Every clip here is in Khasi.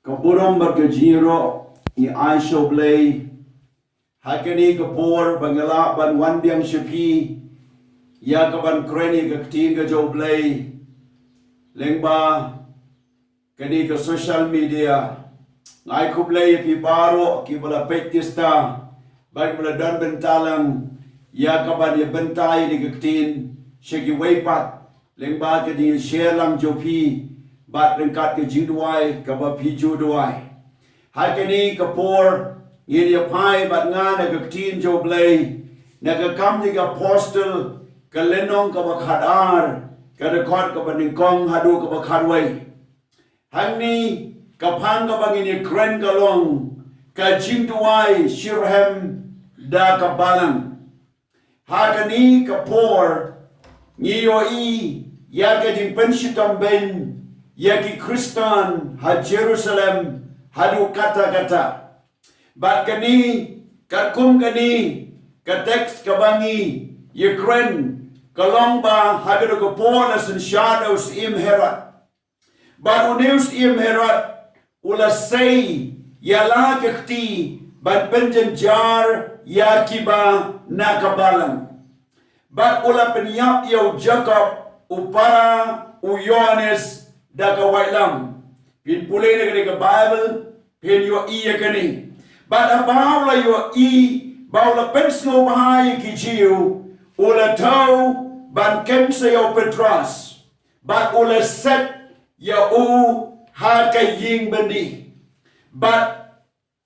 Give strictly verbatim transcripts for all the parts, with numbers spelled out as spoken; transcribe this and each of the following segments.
Ka burom bad ka jingïaroh ngi ai sha U Blei ha kane ka por ba nga lah ban wan biang sha phi ïa ka ban kren ïa ka ktien ka jong U Blei lyngba kane ka social media. Nga ai khublei ïa phi baroh kiba la peit kista bad kiba la don bynta lang ïa ka ban ïa bynta ïa kane ka ktien sha kiwei pat lyngba ka jingshare lang jong phi bad ryngkat ka jingduwai kaba phi ju duwai. Ha kane ka por ngin ïa phai bad nga na ka ktien jong U Blei na ka Kam jong ki Apostol ka lynnong kaba khatar, ka dkhot kaba nyngkong haduh kaba khatwei. Hangne ka phang kaba ngin ïa kren ka long ka jingduwai shitrhem da ka balang. Ha kane ka por ngi ïohi ïa ka jingpynshitom beiñ ïa ki Khristan ha Jerusalem haduh katta katta. Bad kane, katkum kane ka teks kaba ngi ïa kren ka long ba ha kane ka por la synshar da u Syiem Herod. Bad une u Syiem Herod u la sei ïa la ka kti ban pynjynjar ïa kiba na ka balang. Bad u la pynïap ïa u Jakob u para u Ïohannes da ka waitlam. Phin pule na kane ka Baibl phin ïohi ïa kane. Bad haba u la ïohi ba u la pynsngewbha ïa ki Jiw u la thew ban kem sa ïa u Petros. Bad u la set ïa u ha ka ïing byndi. Bad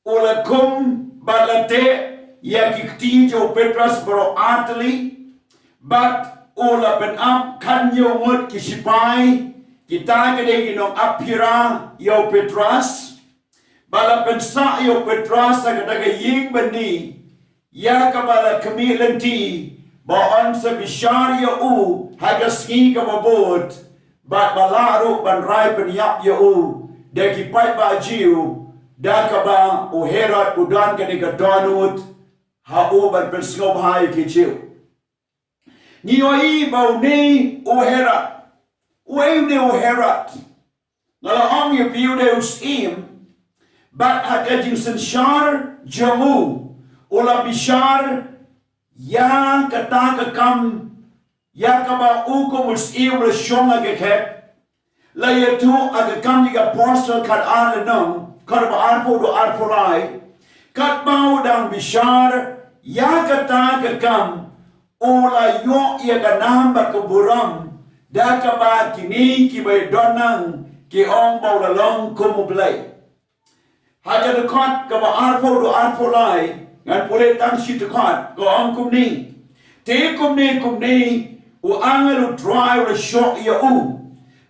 u la kum bad la teh ïa ki kti jong u Petros baroh artylli. Bad u la pynap khathynñiew ngut ki shipai, kita ki dei ki nongap phira ïa u Petros. Bad la pynsah ïa u Petros ha kata ka ïing byndi ïa kaba la khmih lynti ba yn sa bishar ïa u ha ka sngi kaba bud, bad ba lah ruh ban rai pynïap ïa u da ki paidbah Jiw da kaba u Herod u don kane ka dohnud ha u ban pynsngewbha ïa ki Jiw. Ngi ïohi ba une u Herod, uei une u Herod? Nga la ong ïa phi u dei u syiem, bad ha ka jingsynshar jong u u la bishar ïa kata ka kam ïa kaba u kum u syiem u la shong ha ka khet. La ïathuh ha ka Kam ki Apostol khatar lynnong, khatba arphew haduh arphew lai, katba u dang bishar ïa kata ka kam u la ïoh ïa ka nam bad ka burom da kaba kine kiba ïadon nang ki ong ba u la long kum u Blei. Ha ka dkhot kaba arphew haduh arphew lai, ngan pule tang shi dkhot, ka ong kumne: Te kumne kumne u angel u Trai u la shoh ïa u,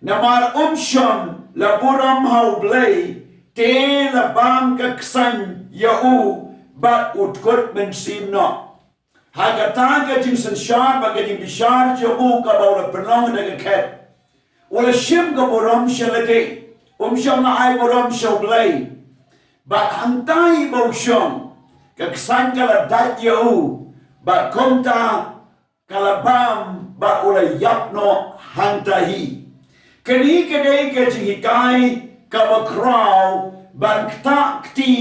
namar um shym la burom ha U Blei, te la bam ka ksain ïa u bad u dkut mynsiem noh. Ha kata ka jingsynshar bad ka jingbishar jong u kaba u la pynlong da ka khet, u la shim ka burom sha lade, um shym la ai burom sha U Blei. Bad hangta hi ba u shong, ka ksain ka la dait ïa u, bad kumta ka la bam bad u la ïap noh hangta hi. Kane ka dei ka jinghikai kaba khraw ban ktah kti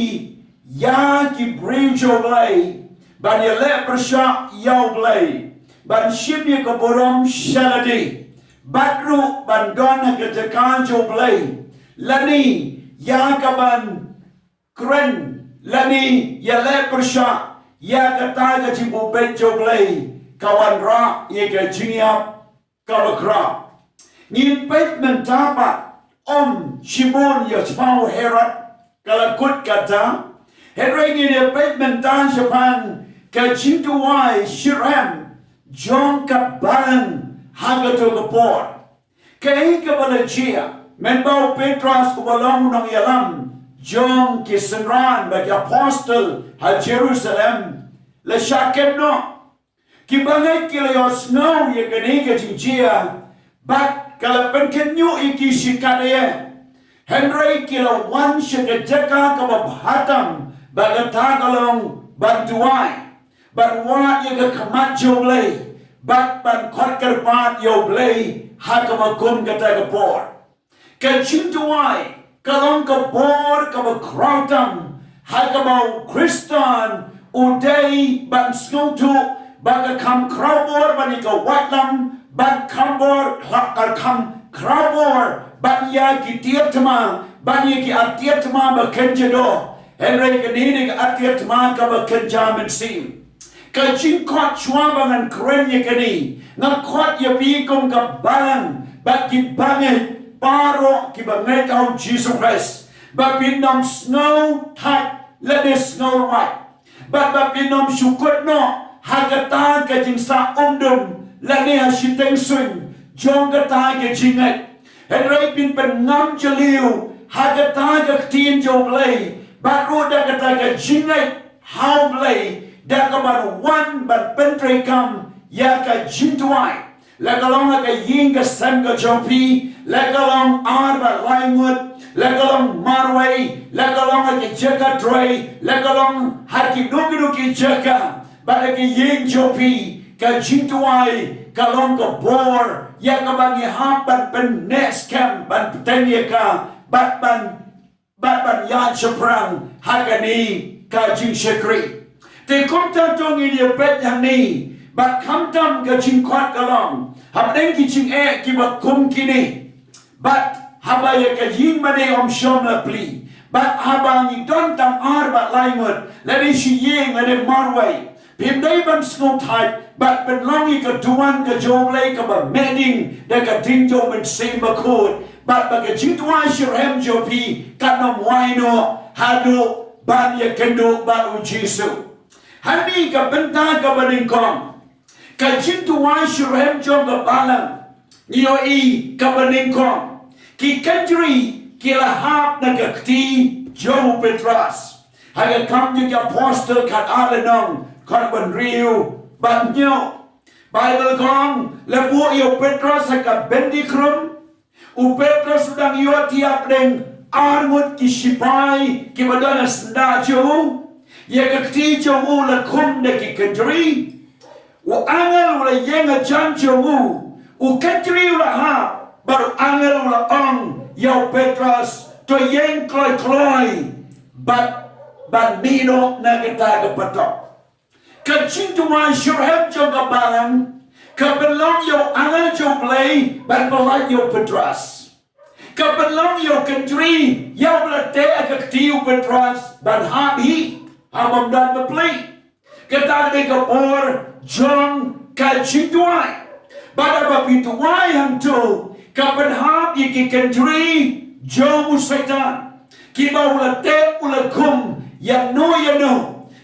ïa ki briew jong U Blei ban ïaleh pyrshah ïa U Blei, ban shim ïa ka burom sha lade, bad ruh ban don ha ka jaka jong U Blei, lane ïa ka ban kren lane ïaleh pyrshah ïa kata ka jingbuh beit jong U Blei, ka wanrah ïa ka jingïap kaba khraw. Ngin peit mynta pat, ym shibun ïa shaphang u Herod ka la kut kata, hynrei ngin ïa peit mynta shaphang ka jingduwai shitrhem jong ka balang ha kato ka por. Kaei kaba la jia mynba u Petros uba long u nongïalam jong ki synran bad ki apostol ha Jerusalem la shah kem noh? Kiba ngeit ki la ïohsngew ïa kane ka jingjia bad ka la pynkhynñiuh ïa ki shikatdei. Hynrei ki la wan sha ka jaka kaba bha tam ba kata ka long ban duwai, ban wad ïa ka khmat jong U Blei bad ban khot kyrpad ïa U Blei ha kaba kum kata ka por. Ka jingduwai Ka long ka bor kaba khraw tam ha kaba u Khristan u dei ban sngewthuh ba ka kham khraw bor ban ïa ka waitlam, ban kham bor, ka kham khraw bor ban ïa ki tied thma, ban ïa ki ar tied thma ba kynja doh. Hynrei kane dei ka ar tied thma kaba kynja mynsiem. Ka jingkhot shuwa ba ngan kren ïa kane, nga khot ïa phi kum ka balang bad ki bangeit baroh kiba ngeit ha u Jisu Khrist, ba phin ym sngew thait lane sngew rwait, bad ba phin ym shu kut noh ha kata ka jingsah umdum lane ha shiteng suiñ jong kata ka jingngeit. Hynrei phin pynngam jylliew ha kata ka ktien jong U Blei bad ruh da kata ka jingngeit ha U Blei da kaban wan ban pyntreikam ïa ka jingduwai. La ka long ha ka ïing ka sem ka jong phi, la ka long ar bad lai ngut, la ka long marwei, la ka long ha ki jaka trei, la ka long ha kino kino ki jaka, bad ha ka ïing jong phi, ka jingduwai ka long ka bor ïa kaba ngi hap ban pynneh skhem, ban bteng ïa ka, bad ban bad ban ïaid shaphrang ha kane ka jingshakri. Te kumta to ngin ïa peit hangne, bad khamtam ka jingkhot ka long hapdeng ki jingeh kiba kum kine, bad haba ïa ka ïing mane ym shym la plie, bad haba ngi don tang ar bad lai ngut, lane shi ïing lane marwei, phim dei ban sngewthait bad pynlong ïa ka duwan ka jong U Blei kaba meh ding da ka ding jong u Mynsiem Bakhuid, bad ba ka jingduwai shitrhem jong phi kan ym wai noh haduh ban ïakynduh bad u Jisu. Hangne ka bynta kaba nyngkong, ka jingduwai shitrhem jong ka balang, ngi ïohi kaba nyngkong, ki kynjri ki la hap na ka kti jong u Petros. Ha Ki Kam jong ki Apostol khatar lynnong, khat ba hynriew bad hynñiew, Baibl ka ong, la buh ïa u Petros ha ka byndi khrum. U Petros u dang ïohthiah hapdeng ar ngut ki shipai kiba don ha syndah jong u. Ïa ka kti jong u la khum da ki kynjri. U angel u la ïeng hajan jong u. U kynjri u la hap, bad u angel u la ong ïa u Petros, to ïeng kloi kloi bad ban mih noh na kata ka patok. Ka jingduwai shitrhem jong ka balang ka pynlong ïa u angel jong U Blei ban pyllait ïa u Petros. Ka pynlong ïa u kynjri ïa uba la teh ha ka kti u Petros ban hap hi, haba ym don ba plie. Kata ka dei ka bor jong ka jingduwai. Bad haba phi duwai hangto, ka pynhap ïa ki kynjri jong u Soitan, kiba u la teh u la khum ïano ïano,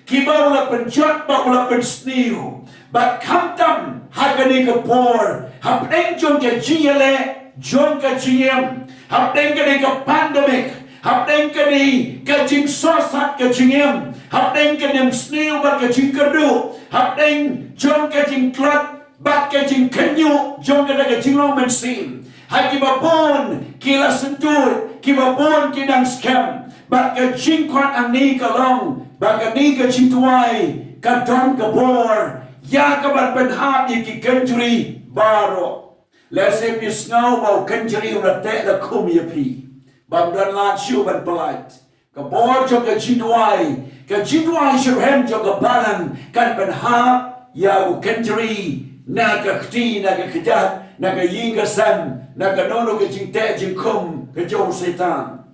kiba u la pynjot bad u la pynsniew. Bad khamtam ha kane ka por, hapdeng jong ka jingïaleh jong ka jingim, hapdeng kane ka pandemic, hapdeng kane ka jingsosat ka jingim, hapdeng ka nemsniew bad ka jingkyrduh, hapdeng jong ka jingtlot bad ka jingkhynñiuh jong kata ka jinglong mynsiem, ha kiba bun ki la syntur, kiba bun ki dang skhem. Bad ka jingkhot hangne ka long ba kane ka jingduwai ka don ka bor ïa kaban pynhap ïa ki kynjri baroh. Lehse phi sngew ba u kynjri u la teh la khum ïa phi, bym don lad shuh ban pyllait. Ka bor jong ka jingduwai, ka jingduwai shitrhem jong ka balang kan pynhap ïa u kynjri na ka kti, na ka kjat, na ka ïing ka sem, na kano kano ka jingteh jingkhum ka jong u Soitan.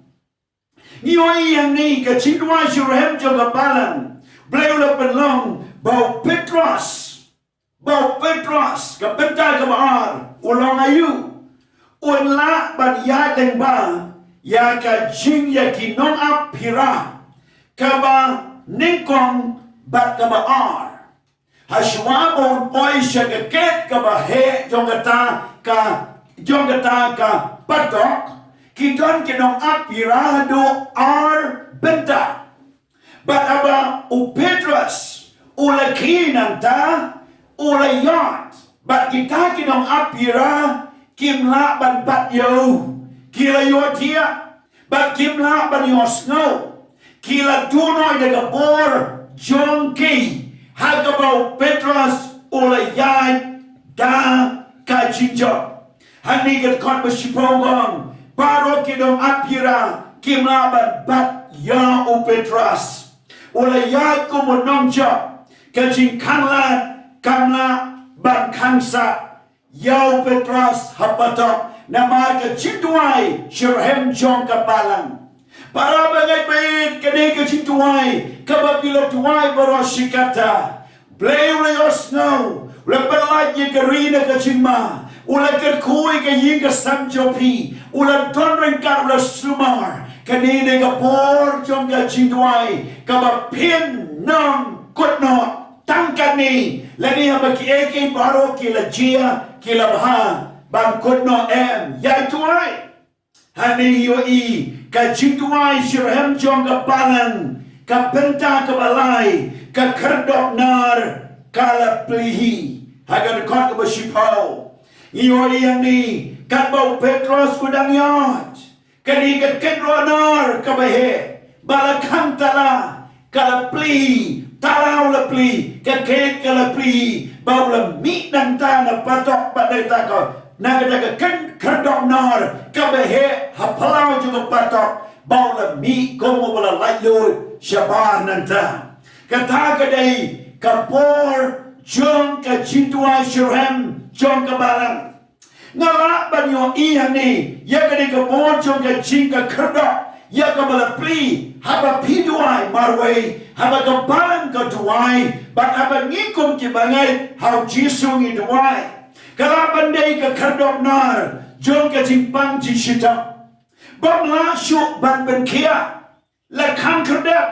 Ngi ïohi hangne ka jingduwai shitrhem jong ka balang, U Blei u la pynlong ba u Petros, ba u Petros, ka bynta kaba ar, u long aïu? Un lah ban ïaid lyngba ïa ka jingïa ki nongap phira kaba nyngkong bad kaba ar. Hashwa ba un poi sha ka khet kaba heh jong kata ka, jong kata ka patok, ki don ki nongap phira haduh ar bynta. Bad haba u Petros u la khie nangta, u la ïaid bad kita ki nongap phira, kim lah ban bat ïa u, ki la ïohthiah bad kim lah ban ïohsngew. Ki la duh noh ïa ka bor jong ki ha kaba u Petros u la ïaid da ka jingjop. Hangne ka dkhot ba shiphew ka ong, baroh ki nongap phira kim lah ban bat ïa u Petros. U la ïaid kum u nongjop, ka jingkhanglad kam lah ban khangsah ïa u Petros ha patok, namar ka jingduwai shitrhem jong ka balang. Para bangeit baieit, ka dei ka jingduwai kaba phi la duwai baroh shi katta. Blei u la ïohsngew, u la pyllait ïa ka ri na ka jingma, u la kyrkhu ïa ka ïing ka sem jong phi, u la don ryngkat, u la sumar. Kane dei ka por jong ka jingduwai kaba phin nang kut noh. Tang kane, lane haba kiei kiei baroh ki la jia, ki la bha, ban kut noh em, ïa duwai. Hangne ïohi ka jingduwai shitrhem jong ka balang, ka bynta kaba lai, ka khyrdop nar ka la plie hi. Ha ka dkhot kaba shiphew, ïohi hangne katba u Petros u dang ïaid, kane ka khyrdop nar kaba heh ba la khang tala, ka la plie, tala u la plie, ka gate ka la plie, ba u la mih nangta na patok, ba nangta ka, na kata ka khyrdop nar kaba heh ha phyllaw jong ka patok, ba u la mih kum uba la laitluid shabar nangta. Kata ka dei ka por jong ka jingduwai shitrhem jong ka balang. Nga lah ban ïohi hangne ïa kane ka por jong ka jing, ka khyrdop ïa kaba la plie, haba phi duwai marwei, haba ka balang ka duwai, bad haba ngi kum ki bangeit ha u Jisu ngi duwai. Ka lah ban dei ka khyrdop nar jong ka jingpang jingshitom. Bym lah shuh ban pynkhiah, la khang khyrdep.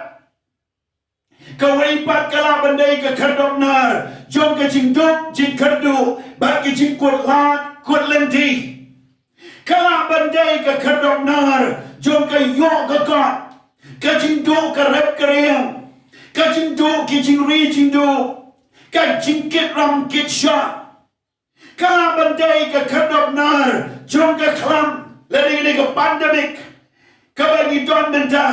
Kawei pat ka lah ban dei ka khyrdop nar jong ka jingduk jingkyrduh bad ka jingkut lad kut lynti. Ka lah ban dei ka khyrdop nar jong ka ïoh ka kot, ka jingduh ka rep ka riang, ka jingduh ki jingri jingduh, ka jingkit ram kit shah. Ka lah ban dei ka khyrdop nar jong ka khlam, lane ka pandemic kaba ngi don mynta,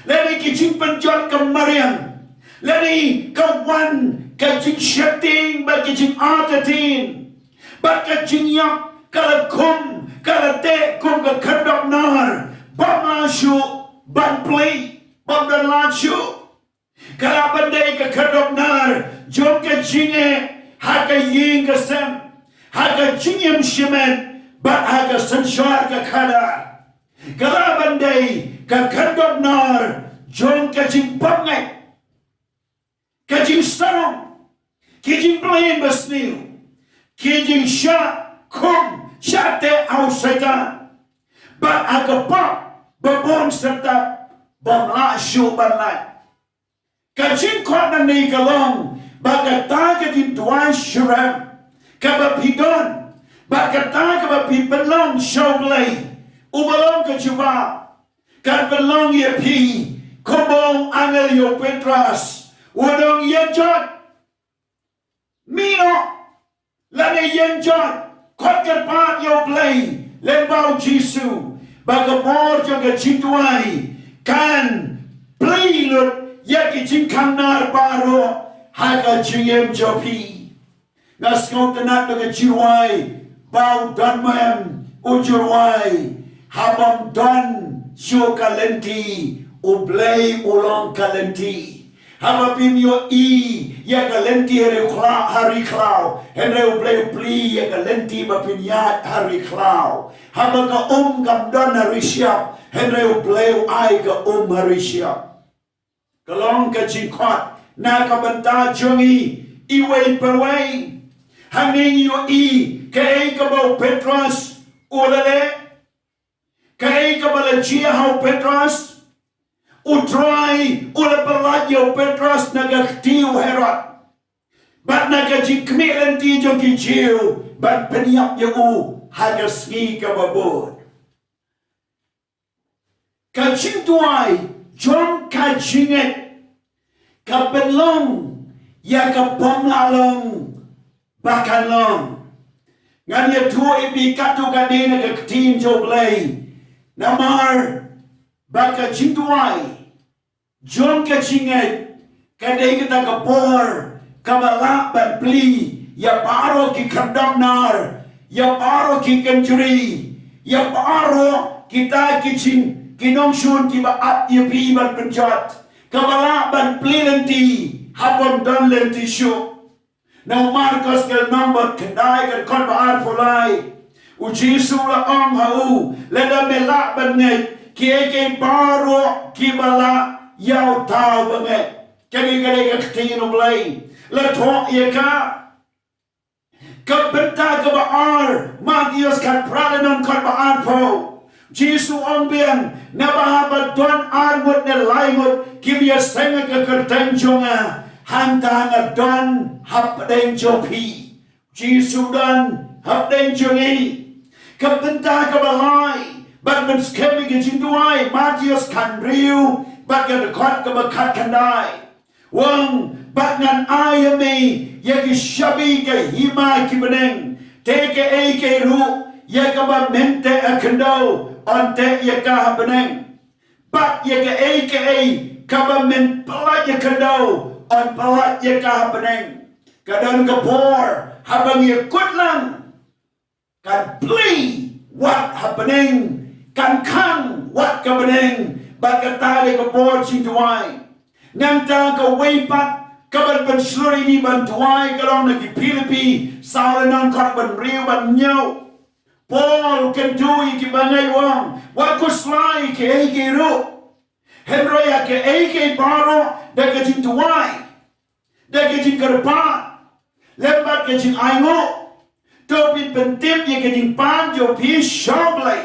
lane ki jingpynjot ka mariang, lane ka wan ka jingsheptieng bad ka jingartatien, bad ka jingïap ka la khum, ka la teh kum ka khyrdop nar. Bym lah shuh ban plie, bym don lad shuh. Ka lah ban dei ka khyrdop nar jong ka jingeh ha ka ïing ka sem, ha ka jingim shimet bad ha ka synshar ka khadar. Ka lah ban dei ka khyrdop nar jong ka jingbymngeit, ka jingsarong, ki jingpynbeit basniew, ki jingshah khum shah teh ha u Soitan, bad ha ka pop babun serta bym lah shuh ban lait. Ka jingkhot nangne ka long ba kata ka jingduwai shitrhem kaba phi don, ba kata kaba phi pynlong sha U Blei, uba long ka jubab, kan pynlong ïa phi kumba u angel ïa u Petros, u ong, ïeng jot, mih noh, lane ïeng jot, khot kyrpad ïa U Blei lyngba U Jisu, ba ka bor jong ka jingduwai kan plie lut ïa ki jingkhang nar baroh ha ka jingim jong phi. Nga sngewtynnat ba ka jingrwai ba u don mem u jingrwai, ha bym don shuh ka lynti, U Blei u long ka lynti. Haba phim ïohi ïa ka lynti ha ri khlaw, ha ri khlaw, hynrei U Blei u plie ïa ka lynti ba phin ïaid ha ri khlaw. Haba ka um kam don ha ri shyiap, hynrei U Blei u ai ka um ha ri shyiap. Ka long ka jingkhot na ka bynta jong ngi iwei pa iwei. Hangne ngi ïohi kaei kaba u Petros u la leh. Kaei kaba la jia ha u Petros? U Trai u la pyllait ïa u Petros na ka kti u Herod bad na ka jingkhmih lynti jong ki Jiw ban pynïap ïa u ha ka sngi kaba bud. Ka jingduwai jong ka jingngeit ka pynlong ïa ka bym lah long ba kan long. Ngan ïathuh ïa phi katto katne na ka ktien jong U Blei, namar ba ka jingduwai jong ka jingngeit ka dei kata ka por kaba lah ban plie ïa baroh ki khyrdop nar, ïa baroh ki kynjri, ïa baroh kita ki jing ki nongshun kiba ap ïa phi ban pynjot, kaba lah ban plie lynti haba ym don lynti shuh. Na u Markos ka lynnong ba khyndai ka dkhot ba arphew lai, u Jisu u la ong ha u, lada me lah ban ngeit, kiei kiei baroh kiba lah ïa uta uba ngeit. Kane ka dei ka ktien U Blei. La thoh ïa ka. Ka bynta kaba ar, Mathaios khatphra lynnong dkhot ba arphew. Jisu ong biang, naba haba don ar ngut ne lai ngut kiba ïaseng ha ka kyrteng jong nga, hangta nga don hapdeng jong phi. Jisu don hapdeng jong ngi. Ka bynta kaba lai, bad ban skhem ïa ka jingduwai, Mathaios khathynriew bad ka dkhot kaba khatkhyndai. U ong, bad ngan ai ïa me ïa ki shabi ka hima ki bneng. Te kaei kaei ruh ïa kaba men teh ha khyndew, yn teh ïa ka ha bneng. Bad ïa kaei kaei kaba men pyllait ha khyndew, yn pyllait ïa ka ha bneng. Ka don ka por haba ngi ïakut lang, kan plie wat ha bneng, kan khang wat ka bneng, bad kata dei ka bor jingduwai. Nangta kawei pat kaban pynshlur ïa ngi ban duwai ka long na ki Philippi saw lynnong dkhot ba hynriew bad hynñiew. Paul u kyntu ïa kiba ngeit, u ong, wat khuslai kiei kiei ruh, hynrei ha kiei kiei baroh da ka jingduwai, da ka jingkyrpad lem bad ka jingainguh, to phin pyntip ïa ka jingpan jong phi sha U Blei.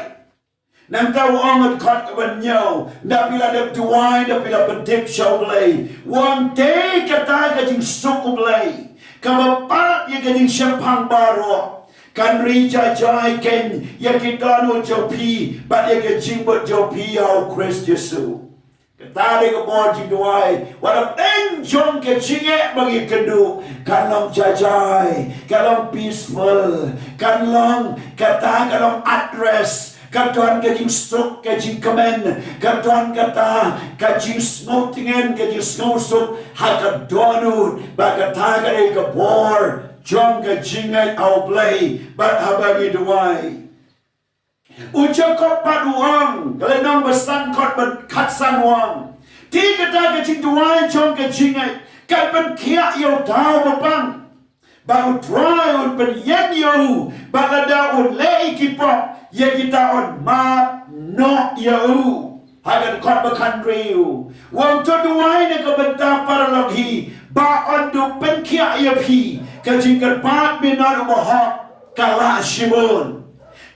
Nangta u ong ha dkhot kaba hynñiew, da phi la dep duwai, da phi la pyntip sha U Blei, u ong, te kata ka jingsuk U Blei kaba pat ïa ka jingshemphang baroh, kan ri jai jai keiñ ïa ki dohnud jong phi bad ïa ka jingbud jong phi ha u Khrist Jisu. Kata dei ka bor jingduwai. Wat hapdeng jong ka jingeh ba ngi kynduh, kan long jai jai, kan long peaceful, kan long kata, kan long at rest, ka don ka jingsuk, ka jingkmen, ka don kata ka jingsngewtngen, ka jingsngewsuk ha ka dohnud. Bad kata ka dei ka bor jong ka jingngeit ha U Blei bad haba ngi duwai. U Jakob pat u ong, ka lynnong ba san dkhot ba khatsan u ong, te kata ka jingduwai jong ka jingngeit kan pynkhiah ïa uta uba pang, bad U Trai un pynïeng ïa u, bad lada un leh ïa ki pop, ïa kita yn map noh ïa u. Ha ka dkhot ba khathynriew u ong, to duwai na ka bynta paralok hi, ba yn dup pynkhiah ïa phi. Ka jingkyrpad minot u bahok ka lah shibun.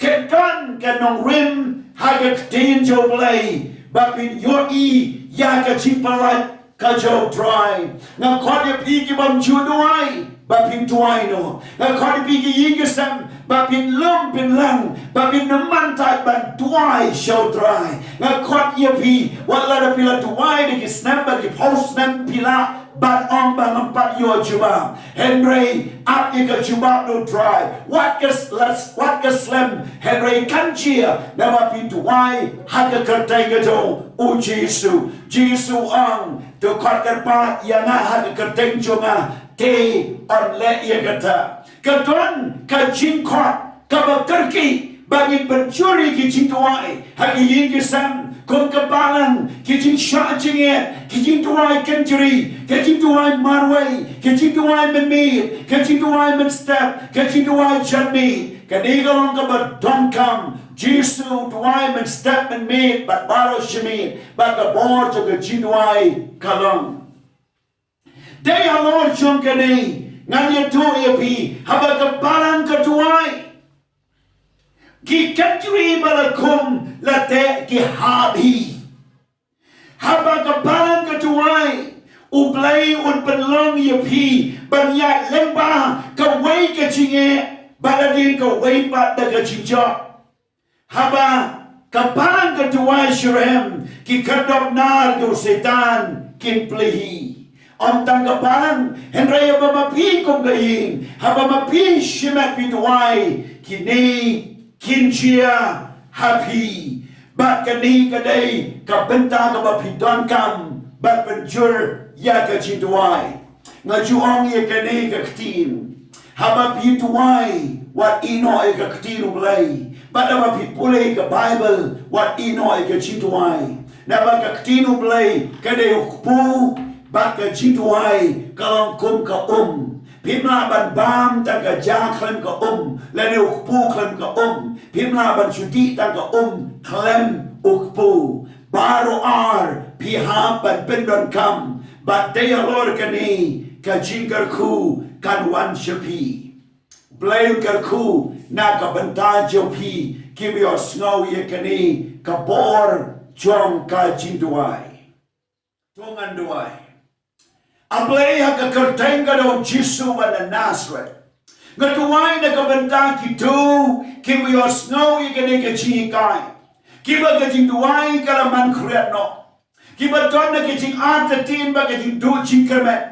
Ka don ka nongrim ha ka ktien jong U Blei ba phin ïohi ïa ka jingpyllait ka jong U Trai. Nga khot ïa phi ki bym ju duwai ba phin duwai noh. Nga khot ïa phi ki ïing ki sem ba phin lum phin lang, ba phin ym man tait ban duwai sha U Trai. Nga khot ïa phi, wat la da phi la duwai da ki snem bad ki phew snem phi lah ban ong ba ngam pat ïoh jubab. Hynrei ap ïa ka jubab na U Trai. Wat ka s-, wat ka slem, hynrei kan jia, naba phi duwai ha ka kyrteng ka jong U Jisu. Jisu u ong, to khot kyrpad ïa nga ha ka kyrteng jong nga, te yn leh ïa kata. Ka don ka jingkhot kaba kyrkieh ba ngin pynjur ïa ki jingduwai ha ki ïing ki sem, kum ka balang, ki jingshah jingeh, ki jingduwai kynjri, ki jingduwai marwei, ki jingduwai mynmiet, ki jingduwai mynstep, ki jingduwai janmiet. Kane ka long kaba donkam. Jisu u duwai mynstep mynmiet bad baroh shimiet, bad ka bor jong ka jingduwai ka long. Dei halor jong kane ngan ïathuh ïa phi, haba ka balang ka duwai, ki kynjri ba la khum la teh ki hap hi. Haba ka balang ka duwai, U Blei un pynlong ïa phi ban ïaid lyngba kawei ka jingeh bad hadien kawei pat da ka jingjop. Haba ka balang ka duwai shitrhem, ki khyrdop nar jong u Soitan kin plie hi. Ym tang ka balang, hynrei haba ma phi kum ka ïing, haba ma phi shimet phi duwai, kine kin jia ha phi. Bad kane ka dei ka bynta kaba phi donkam ban pynjur ïa ka jingduwai. Nga ju ong ïa kane ka ktien. Haba phi duwai, wat ïehnoh ïa ka ktien U Blei. Bad haba phi pule ïa ka Baibl, wat ïehnoh ïa ka jingduwai. Naba ka ktien U Blei ka dei u kpu, bad ka jingduwai ka long kum ka um. Phim lah ban bam tang ka ja khlem ka um, lane u kpu khlem ka um. Phim lah ban shu dih tang ka um khlem u kpu. Baroh ar phi hap ban pyndonkam, bad dei halor kane ka jingkyrkhu kan wan sha phi. Blei un kyrkhu na ka bynta jong phi kiba ïohsngew ïa kane ka bor jong ka jingduwai. To ngan duwai. A Blei, ha ka kyrteng ka jong U Jisu uba na Nasareth, nga duwai na ka bynta kito kiba ïohsngew ïa kane ka jinghikai, kiba ka jingduwai ka la man khriat noh, kiba don na ka jingartatien bad ka jingduh jingkyrmen.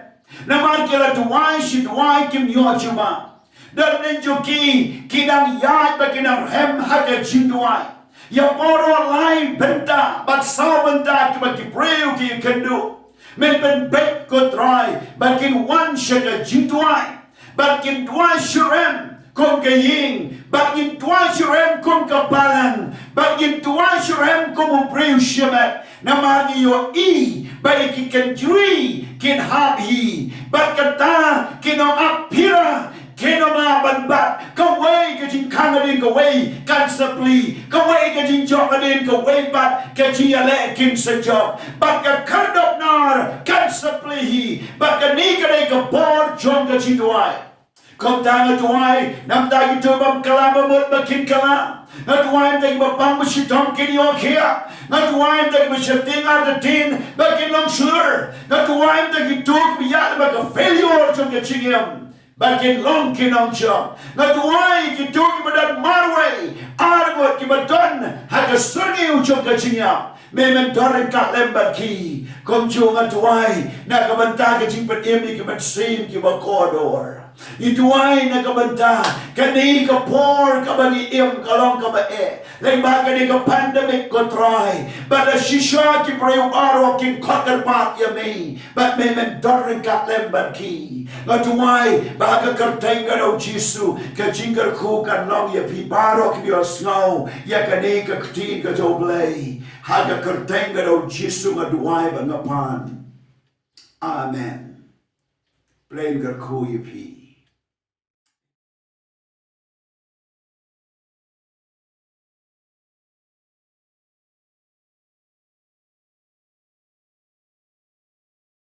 Namar ki la duwai shi duwai kim ïoh jubab. Don jong ki ki dang ïaid bad ki dang rhem ha ka jingduwai. Ïa baroh lai bynta bad saw bynta kiba ki briew ki ïakynduh, men pynbeit ko Trai ba kin wan sha ka jingduwai. Bad kin duwai syrhem kum ka ïing, bad kin duwai syrhem kum ka balang, bad kin duwai syrhem kum u briew shimet. Namar ngi ïohi ba ïa ki kynjri kin hap hi, bad kata kin ym ap phira, kin ym lah ban bat. Kawei ka jingkhang hadien kawei kan sa plie, kawei ka jingjop hadien kawei pat ka jingïaleh kin sa jop. Bad ka khyrdop nar kan sa plie hi, bad kane ka dei ka bor jong ka jingduwai. Kumta nga duwai na bynta kito bym kylla ba mut ba kin kylla. Nga duwai na bynta kiba pang ba shitom kin ïoh khiah. Nga duwai na bynta kiba sheptieng artatien ba kin long shlur. Nga duwai na bynta kito kiba ïaid lyngba ka failure jong ka jingim ba kin long ki nongjop. Nga duwai kito kiba don marwei ar ngut kiba don ha ka syrngiew jong ka jingïap, me men don ryngkat lem bad ki. Kumjuh nga duwai na ka bynta ka jingpynim ïa ki mynsiem kiba kordor. Ngi duwai na ka bynta kane ka por kaba ngi im ka long kaba eh lyngba kane ka pandemic, ko Trai. Bad la shisha ki briew baroh kin khot kyrpad ïa me, bad me men don ryngkat lem bad ki. Nga duwai ba ha ka kyrteng ka jong U Jisu ka jingkyrkhu kan long ïa phi baroh kiba ïohsngew ïa kane ka ktien ka jong U Blei. Ha ka kyrteng ka jong U Jisu nga duwai bad nga pan. Amen. Blei un kyrkhu ïa phi.